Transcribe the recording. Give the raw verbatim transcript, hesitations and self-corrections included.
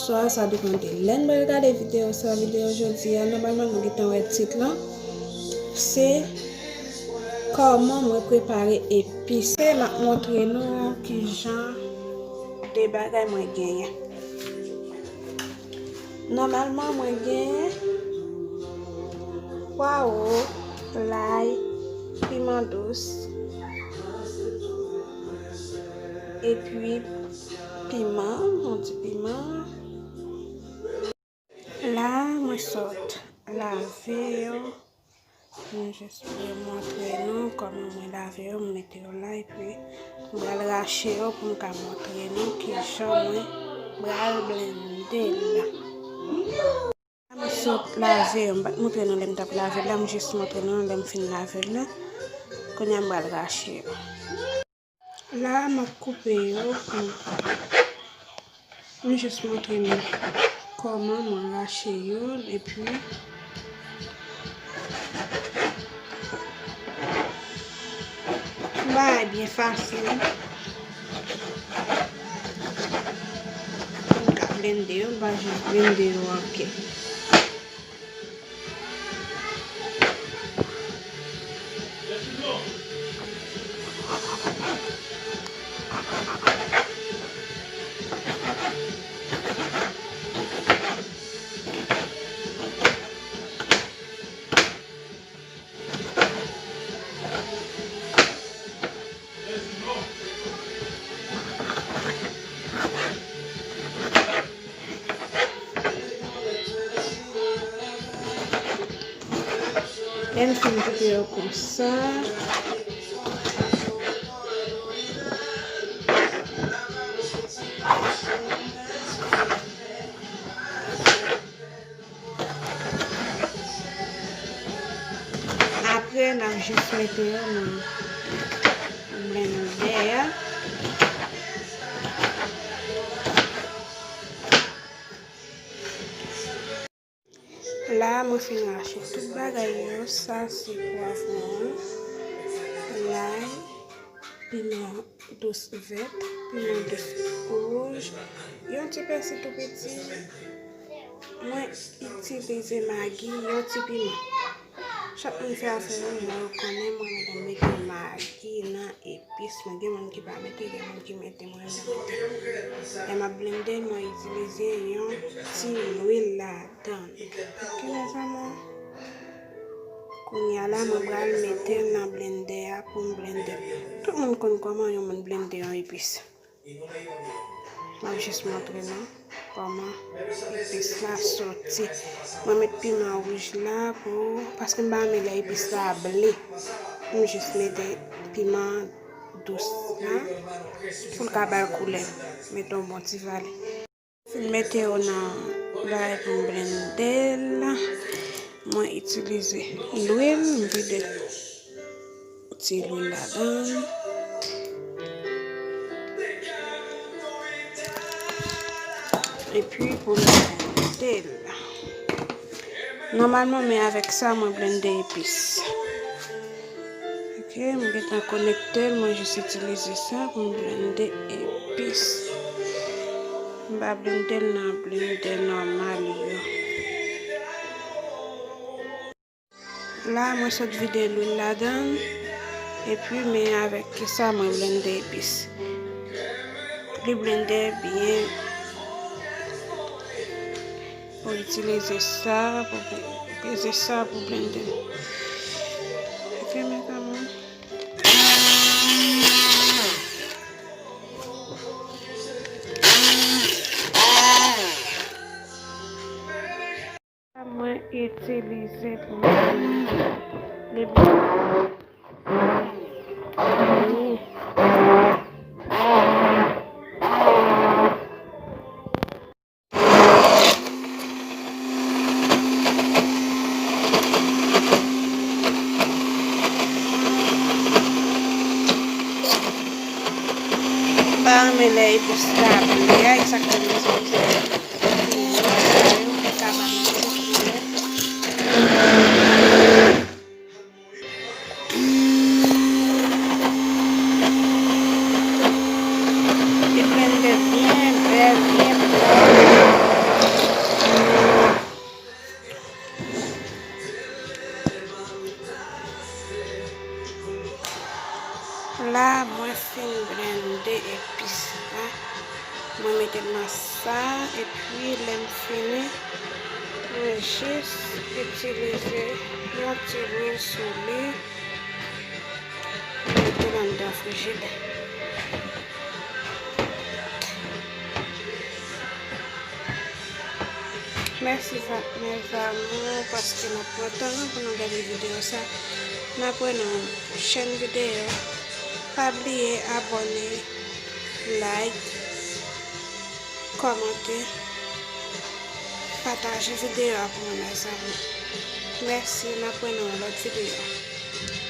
Bonswa, sa depann de lè n pral gade videyo sa. Videyo jodi a, nòmalman nou gentan wè tit lan, se kòman mwen prepare epis. M ap montre nou kijan de bagay mwen genyen. Nòmalman mwen genyen pwawo, lay, piman dous, epi piman, yon ti piman. La, mwen sot lave yo. Mwen jis vle montre nou kòman mwen lave yo, m mete yo la, epi m pral rache yo pou m ka montre nou kijan mwen pral blende la. Mwen sot lave yo, m pa t montre nou lè m t ap lave l la, m jis montre nou lè m fin lave l la. Kounye a m pral rache yo. La, m ap koupe yo pou m jis montre nou kòman mwen rache yo, epi bagay byen fasil. Mwen ka blende yo, m pa jis blende yo anke. Lè m fin koupe yo konsa, apre, n ap jis mete yo nan blendè a. La, mwen fin rache tout bagay yo. Sa se pwavwon an, lay, piman dous vèt, piman dous wouj, yon ti pèsi tou piti. Mwen itilize magi, yon ti piman. Chak moun fè afè yo, jan yo konnen, mwen renmen mete magi nan epis. Mwen gen moun ki pa mete, gen moun ki mete, mwen renmen mete. Lè m ap blende, mwen itilize yon ti lwil la. Tann. Ok, mezanmi. Kounye a la, mwen pral mete l nan blendè a pou m blende. Tout moun konn kòman yon moun blende yon epis. M ap jis montre nou kòman epis la soti. Mwen met piman wouj la pou, paske m pa renmen lè epis la ble. M jis mete piman dous la pou l ka ba l koulè. Mete yon bon ti vale. Fin mete yo nan bagay pou m blende l. Mwen itilize lwil, m vide ti lwil ladan l. Epi pou m blende l. Nòmalman, men avèk sa, mwen blende epis. Ok, m gentan konekte l, mwen jis itilize sa pou m blende epis. M pa blende l nan blendè nòmal yo. La, mwen sot vide lwil ladan l, epi men avèk sa mwen blende epis. Li blende byen. Ou itilize sa pou, peze sa pou blende. Ok, mezanmi. Mwen itilize pou mwen. Li byen. M pa renmen lè epis la ble a, e sa k fè m bezwen itilize. Jis itilize yon ti lwil sou li, mete l anndan frijidè. Mèsi, mes amours, paske n ap pran tan pou nou gade videyo sa. N ap wè nan yon pwochèn videyo. Pa bliye abòne, like, kòmante, pataje videyo a pou mwen, mes amours. Mèsi, n ap wè nan yon lòt videyo.